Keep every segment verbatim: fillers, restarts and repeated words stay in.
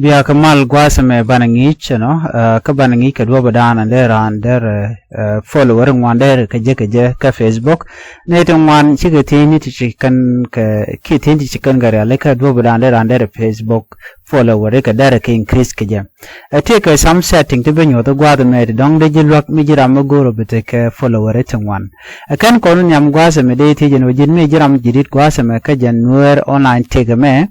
Bia kɛ mal gua̱a̱th ɛmɛ banɛ ŋi̱i̱c ɛnɔ, kä banɛ ŋi̱i̱c kɛ duɔ̱ɔ̱p ɛ da̱a̱n ɛn dee raan derɛ follower ŋuan derɛ kɛ jɛ kɛ jɛ kä Facebook. Nɛy ti ŋuan cikɛ thiecni ti ci kɛn kɛ kiɛ thiecni ti ci kɛn kɛ riali kä duɔ̱ɔ̱p ɛ da̱a̱n dee raan derɛ Facebook follower kɛ derɛ kɛ increase kɛ jɛ. Ɛ tëëkɛ some setting ti bä nyuɔ̱th gua̱a̱th ɛmɛ ti dɔ̱ŋ dee ji̱ luäk mi ji̱ ram mi go̱o̱r ɔ bi tekɛ follower ti ŋuan. Ɛ kɛn kɔn nhiam gua̱a̱th ɛmɛ dee thiec ɛn ɣöö ji̱n mi ji̱ ram ji̱ di̱t gua̱a̱th ɛmɛ kä jɛn Nuer online tëëkɛ mɛ.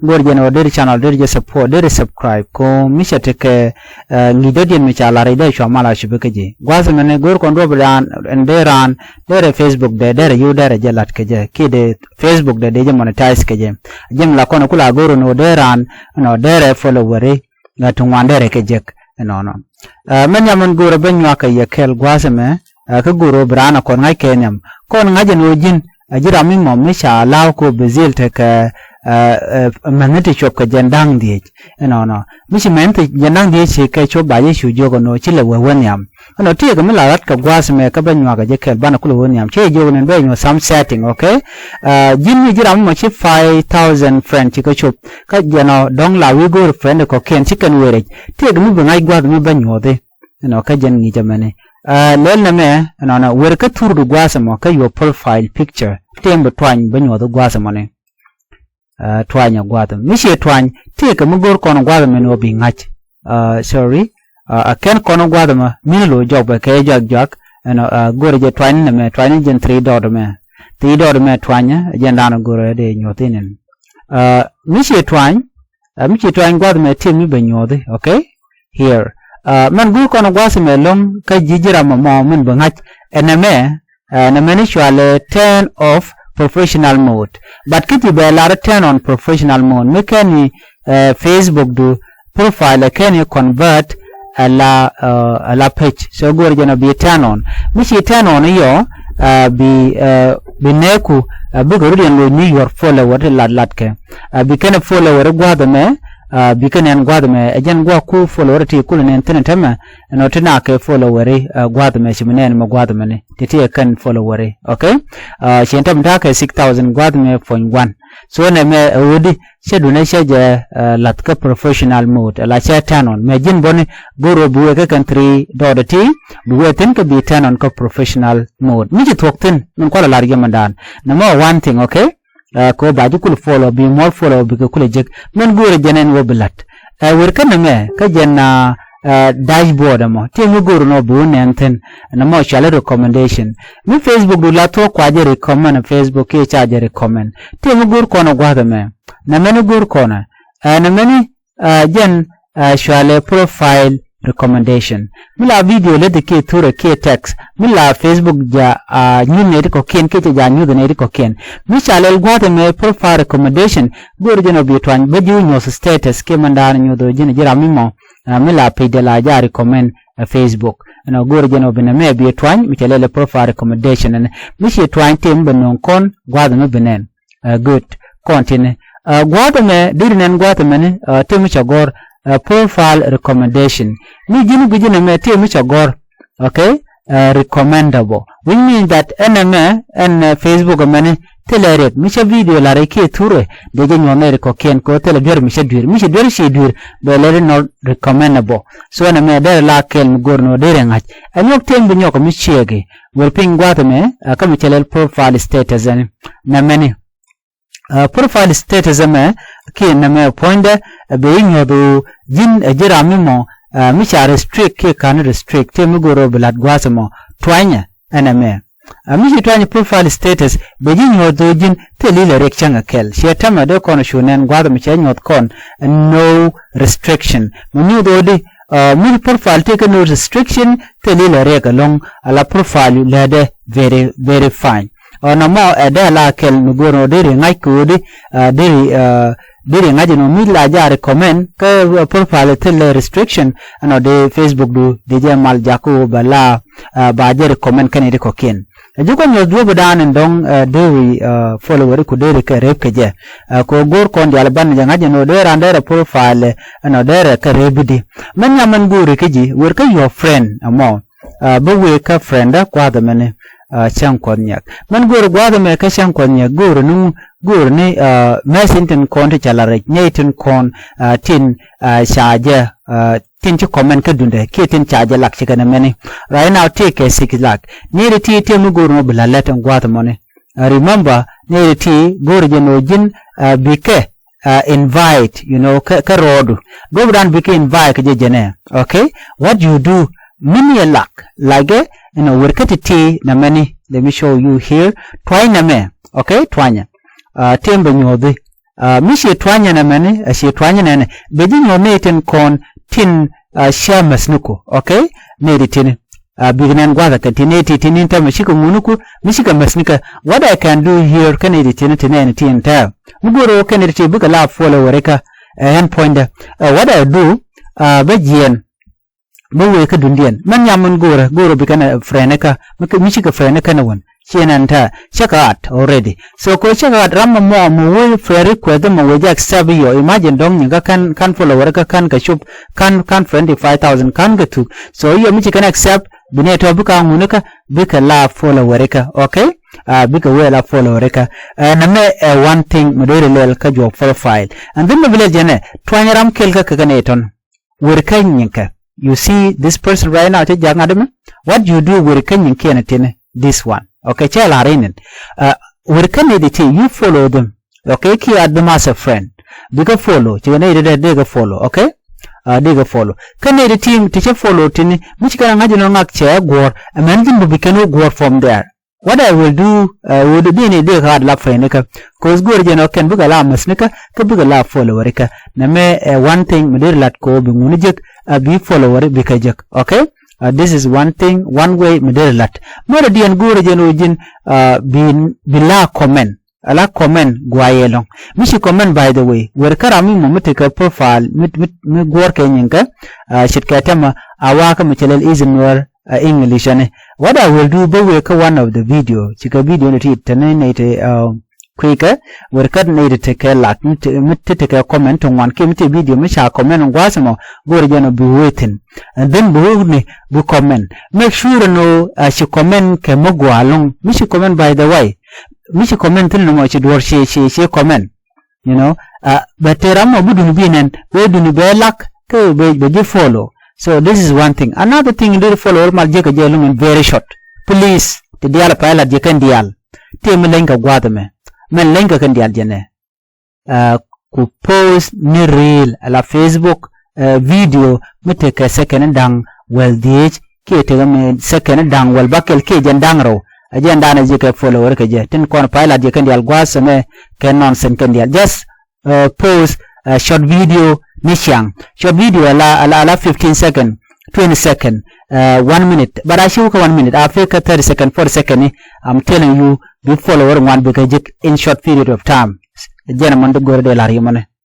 Go̱o̱r jɛn ɣöö deri channel deri jɛ support deri subscribe ko mi cɛ tekɛ ŋi̱i̱c dɔ̱diɛn mi ca lar i̱ dee cua mal a cupi kä ji̱. Gua̱a̱th ɛmɛni go̱o̱r kɔn duɔ̱p raan ɛn dee raan derɛ Facebook dee derɛ yio̱w derɛ jɛ la̱t kɛ jɛ kiɛ dee Facebook dee dee jɛ monetize kɛ jɛ. Jɛ mi la kɔn kula go̱o̱r ɛn ɣöö dee raan ɛnɔ derɛ followeri ŋä ti ŋuan derɛ kɛ jek ɛnɔnɔ. Mɛn yam ɛn go̱o̱r ɛ bä nyuak kɛ yɛ kɛl gua̱a̱th ɛmɛ. Kä go̱o̱r ɣöö bi raan ɛ kɔn ŋa̱c kɛ nhiam kɔn ŋa̱c ɛn ɣöö ji̱n ɛ ji̱ ram mi mɔ mi ca la̱a̱k kɛ ɣöö bi dhil tekɛ mɛnh ni ti cuɔp kɛ jɛn da̱ŋ dhiec ɛnɔnɔ. Mi ci mɛnh ni ti jɛn da̱ŋ dhiec ci kɛ cuɔp ba jɛ cu jiök ɛn ɣöö ci lɛ wee wä nhiam. Ɛnɔ tëëkɛ mi la rat kɛ gua̱a̱th ɛmɛ kä bä nyuak kɛ jɛ kɛl banɛ kulɛ wä nhiam ci jɛ jiök ɛn ɣöö bä nyuɔ̱th some setting, okay. Ji̱n mi ji̱ ram mi mɔ ci five thousand friend ci kɛ cuɔp kä jɛn ɔ dɔ̱ŋ la wi̱i̱ go̱o̱r friend kɔ̱kiɛn ci kɛn wee rɛc. Tëëkɛ mi bi ŋa̱c gua̱a̱th ɛmɛ bä nyuɔ̱thi. Ɛnɔ kä jɛn ŋi̱i̱c ɛmɛni. Lɛl nɛmɛ ɛnɔnɔ wer kä thurdu gua̱a̱th ɛmɔ kä your profile picture. Tëë mi bi tuany bä nyuɔ̱th gua̱a̱th ɛmɔni. Tuany ɛ gua̱a̱th ɛmɔ mi ciɛ tuany tëëkɛ mi go̱o̱r kɔn gua̱a̱th ɛmɛni ɔ bi ŋa̱c. Sorry. Ɛ kɛn kɔn gua̱a̱th ɛmɔ min lo̱c jɔk bɛ kɛ juak juak. Ɛnɔ go̱o̱r jɛ tuany nɛmɛ tuany jɛn three dot ɛmɛ. Three dot ɛmɛ tuanyɛ jɛn da̱a̱n go̱o̱r ɛ dee nyuɔ̱th in ɛn. Mi ciɛ tuany mi ci tuany gua̱th mɛ tëë mi bɛ nyuɔ̱thi, okay. Here. Mɛn go̱o̱r kɔn gua̱th mɛ lo̱ŋ kä ji̱ ji̱ ram mɔ min bɛ ŋa̱c ɛn ɛmɛ. Ɛn ɛmɛ ni cualɛ turn off professional mode. But kä ji̱ bɛ lar turn on professional mode mi kɛn i̱ Facebook du profile ɛ kɛn i̱ convert ala ala page. So go̱o̱r jɛn ɔ bi turn on mi ci turn on i̱ yɔ bi bi nɛɛku bikɛ rut yɛn lo̱c ni your follower ti lat lat kɛ. Bi kɛn follower gua̱a̱th ɛmɛ bi kɛn ɛn gua̱a̱th ɛmɛ ɛ jɛn gua̱a̱ku follower ti kulɛ nɛn thi̱n tɛmɛ. Ɛnɔ ti nak kɛ follower gua̱a̱th ɛmɛ ci mi nɛn mɛ gua̱a̱th ɛmɛ ni ti ti ɛ kɛn follower, okay. Ci ɛn tɛmɛ ta̱a̱ kɛ six thousand gua̱a̱th ɛmɛ point one. So ɛn ɛmɛ ɛ ɣöödi cɛ dunɛ cɛ jɛ lath kä professional mode ala cɛ turn on mɛ ji̱n bɔni. Go̱r ɣöö bi wee kä kɛn three dot ti bi wee thi̱n kä bi turn on kä professional mode mi ci thuɔ̱k thi̱n min kualɛ lar yɛmɛndan. Nɛ mɔ one thing, okay. Kɛ ɣöö ba ji̱ kul follow bi muɔ̱th follow bikɛ kulɛ jek min go̱o̱rɛ jɛn ɛn ɣöö bi la̱t. Ɛ wer kä nɛmɛ kä jɛn dashboard ɛmɔ ti mi go̱o̱r nɔ bi wä nɛn thi̱n. Nɛ mɔ cualɛ recommendation mi Facebook du la thuɔ̱k kua jɛ recommend Facebook kiɛ ca jɛ recommend. Ti mi go̱o̱r kɔn ɛ gua̱th ɛmɛ nɛ mɛni go̱o̱r kɔn ɛ nɛ mɛni jɛn cualɛ profile recommendation. Mi la video lät kiɛ thurɛ kiɛ text mi la Facebook ja nyuth nɛy ti kɔ̱kiɛn kiɛ cɛ ja nyuth nɛy ti kɔ̱kiɛn. Mi ca lɛl gua̱th ɛmɛ profile recommendation go̱o̱r jɛn ɔ bi tuany bä ji̱ wä nyuɔ̱th status kiɛ mɛn da̱a̱n nyuth ɔ ji̱n ji̱ ram mi mɔ. Mi la page dɛ la ja recommend ɛ Facebook ɛnɔ go̱o̱r jɛn ɔ bi nɛ mɛ bi tuany mi ca lɛl profile recommendation ɛnɛ mi ci tuany tim bɛ no̱o̱ŋ kɔn gua̱th ɛmɛ bi nɛn. Good. Kɔn tini gua̱a̱th ɛmɛ deri nɛn gua̱a̱th ɛmɛni ti mi cɛ gɔ̱r profile recommendation. Mi ji̱n gui̱c ɛn ɛmɛ ti mi cɛ gɔ̱r, okay. Recommendable, which means that ɛn ɛmɛ ɛn Facebook ɛmɛni thilɛ riɛk mi cɛ video la̱r ikiɛ thurɛ dee jɛ nyuɔ̱th nɛy ri kɔ̱kiɛn kɛ ɣöö thilɛ duer mi cɛ duer mi cɛ duer ci duer bɛ lɛ ri not recommendable. So ɛn ɛmɛ derɛ la kɛl mi go̱r ni ɣöö derɛ ŋa̱c ɛ nyɔk tëë mi bi nyɔk mi ciɛɛki. Wër piny gua̱a̱th ɛmɛ kä mi cɛ lɛl profile status ɛn nɛmɛni. Profile status ɛmɛ kiɛ nɛmɛ puɔ̱nydɛ bɛ i̱ nyuɔ̱th ɣöö ji̱n ɛ ji̱ ram mi mɔ mi ca restrict kiɛ ka̱n restrict tëë mi go̱r ɣöö bi la̱t gua̱a̱th ɛmɔ tuanyɛ ɛn ɛmɛ. Mi ci tuany profile status bɛ ji̱ nyuɔ̱th ɣöö ji̱n thil ilɛ riɛk cäŋ ɛ kɛl ciɛ täämɛ dee kɔn cu nɛn gua̱a̱th ɛmɔ cɛ nyuɔ̱th kɔn no restriction. Mi nyuɔ̱th ɣöö di mi profile tëë kä no restriction thil ilɛ riɛk ɛlɔ̱ŋ. Ala profile läätdɛ very very fine. Ɔ nɔmɔ ɛ dee la kɛl mi go̱o̱r nɔ deri ŋa̱c kɛ ɣöö di deri deri ŋa̱c ɛn ɣöö mi la ja recommend kä profile thil restriction. Ɛn ɔ dee Facebook du dee jɛ mal jakä ɣöö ba la ba jɛ recommend kɛn iti kɔ̱kiɛn. Ɛ ji̱ kɔn nyuɔ̱th duɔ̱ɔ̱p dan in dɔ̱ŋ deri follower ku deri kɛ rep kɛ jɛ. Kɛ ɣöö go̱o̱r kɔn diaal ban jɛ ŋa̱c ɛn ɣöö dee ran derɛ profile ɛn ɔ derɛ kɛ rep di. Mɛn nyam mɛn go̱o̱ri kä ji̱ wer kä your friend ɛmɔ. Bä wëë kä friend ɛ kua̱th ɛmɛni. Cäŋ Kuɔth Nyiɛk. Mɛn go̱o̱r gua̱a̱th ɛmɛ kä Cäŋ Kuɔth Nyiɛk go̱o̱r ni, go̱o̱r ni message tin kɔn ti ca la rɛc, nɛy tin kɔn tin ca jɛ, tin ci comment kä duŋdɛ kiɛ tin ca jɛ lak ci kɛn mɛni. Right now tëëkɛ six lakh. Nɛy ti ti mi go̱o̱r ni bi la lät ɛn gua̱a̱th ɛmɔni. Remember nɛy ti go̱o̱r jɛ ni ɣöö ji̱n bikɛ invite, you know, kä rɔɔdu. Go̱o̱r dan bikɛ invite kä jɛ jɛnɛ. Okay, what you do, min yɛ lak, like, you know, wer kä ti̱ti̱ nɛmɛni. Let me show you here. Tuany nɛmɛ. Okay, tuanyɛ. Tëë bɛ nyuɔ̱thi. Mi ci tuanyɛ nɛmɛni, a ci tuanyɛ nɛnɛ, bɛ ji̱ nyuɔ̱th nɛy tin kɔn tin cä mäthniku. Okay, nɛy ti tini bik nɛn gua̱thɛ kɛ ti nɛy ti tini tɛmɛ cikɛ ŋuniku, mi cikɛ mäthnikɛ. What I can do here, kä nɛy ti tini ti nɛn tin tɛɛ mi go̱o̱r ɣöö kɛ nɛy ti ti bikɛ la followerikä. Ɛ ɛn puɔ̱nydɛ. What I do, bä jiɛn bä wëë kä duŋdiɛn. Mɛn nyam min go̱o̱rä, go̱o̱rä bikɛ nɛ friendikä, mi cikɛ friendikä nɛ wän. Ciɛ nɛn tɛɛ cä kɛ at already. So kɛ cä kɛ at ram mɔ mɔ wee friend request mɔ wee jɛ accept yɔ. Imagine dɔ̱ŋ nyin kä kän, kän followerikä kän kɛ cop, kän, kän twenty five thousand kän kɛ thuk. So yɔ mi ci kɛn accept, bi nɛ tɔ bikɛ ŋunikä, bikɛ la followerikä. Okay. Bikɛ wee la followerikä. Nɛmɛ ɛ one thing mi dee ri lɛl kä juɔk profile. And then mi bi lɛl jɛnɛ tuany ram kɛl kä kɛ kɛ nɛ tɔn. Wer kä nyiŋkɛ. You see this person right now cä jak ŋa̱t mɛ. What you do wer kä nyiŋkiɛn tini, this one. Okay, cɛ la rinin. Wer kä nɛy ti ti, you follow them. Okay, kiɛ add them as a friend. Bikɛ follow, cikɛ nɛy ti dee, dee kɛ follow. Okay. Dee kɛ follow. Kä nɛy ti ti, ti cä follow tini, mi cikɛ na ŋa̱c inɔ ŋak cɛ guɔ̱ɔ̱r. Ɛmɛn ji̱n bi bi kɛn wä guɔ̱ɔ̱r from there. What I will do, ɛ, wut bi ni dee kä at la friendikä. Cause go̱o̱r jɛn ɔ kɛn bikɛ la mäthnikä, kä bikɛ la followerikä. Nɛmɛ ɛ one thing mi dee ri lat kɛ ɣöö bi ŋuni jek, a bi followeri bikɛ jek. Okay. This is one thing, one way mi dee ri lat. Mɛrɛ diɛn go̱o̱r jɛn ɣöö ji̱n bi, bi la comment. A la comment guayɛ lɔ̱ŋ. Mi ci comment, by the way, wer kä ram mi mɔ mi tekɛ profile mi, mi, mi guɔ̱ɔ̱r kɛ nyiŋkä. Ce̱tkɛ tɛmɛ a wakä mi cɛ lɛl is nuɔr. English ɛni. What I will do, bä wëë kä one of the video, cikɛ video ni ti tɛni nɛy ti kui̱kɛ, wer kä nɛy ti tekɛ lak, mi ti tekɛ comment ti ŋuan kiɛ mi ti video mi ca comment gua̱a̱th mɔ, go̱o̱r jɛn ɔ bi wëë thi̱n. And then bi wëë ni bi comment. Make sure ni a ci comment kɛ mi gua̱a̱ lɔ̱ŋ. Mi ci comment, by the way, mi ci comment thi̱n ni mɔ ci duɔ̱ɔ̱r ci, ci, ci comment. You know, bɛ tëë ram mɔ bi duni bi nɛn, bɛ duni bɛ lak, kä bɛ, bɛ ji̱ follow. So this is one thing. Another thing, deri follow mal jiäkä jɛ luŋ in very short. Please, ti diaal pay lat jiäkä in diaal. Tëë mi leny kɛ gua̱a̱th ɛmɛ. Mɛn leny kɛ kɛn diaal jɛ nɛ. Ku post ni reel ala Facebook, video mi tekɛ second da̱ŋ wäl dhieec kiɛ tekɛ mi second da̱ŋ wäl bäkɛl kiɛ jɛn da̱ŋ rɛw. A jɛn da̱a̱n a ji̱ kɛ follow wär kɛ jɛ tin kɔn pay lat ji̱ kɛn diaal gua̱a̱th sɛmɛ kɛ nonsense kɛn diaal. Just post short video ni ciaŋ. Short video ala, ala, ala fifteen second, twenty second, one minute. But a ci wä kɛ one minute, a fek kɛ thirty second, forty second ni. I'm telling you, bi follow wär ŋuan bikɛ ji̱ in short period of time. Jɛn a mɔn ti go̱r dee la̱r yimɔni.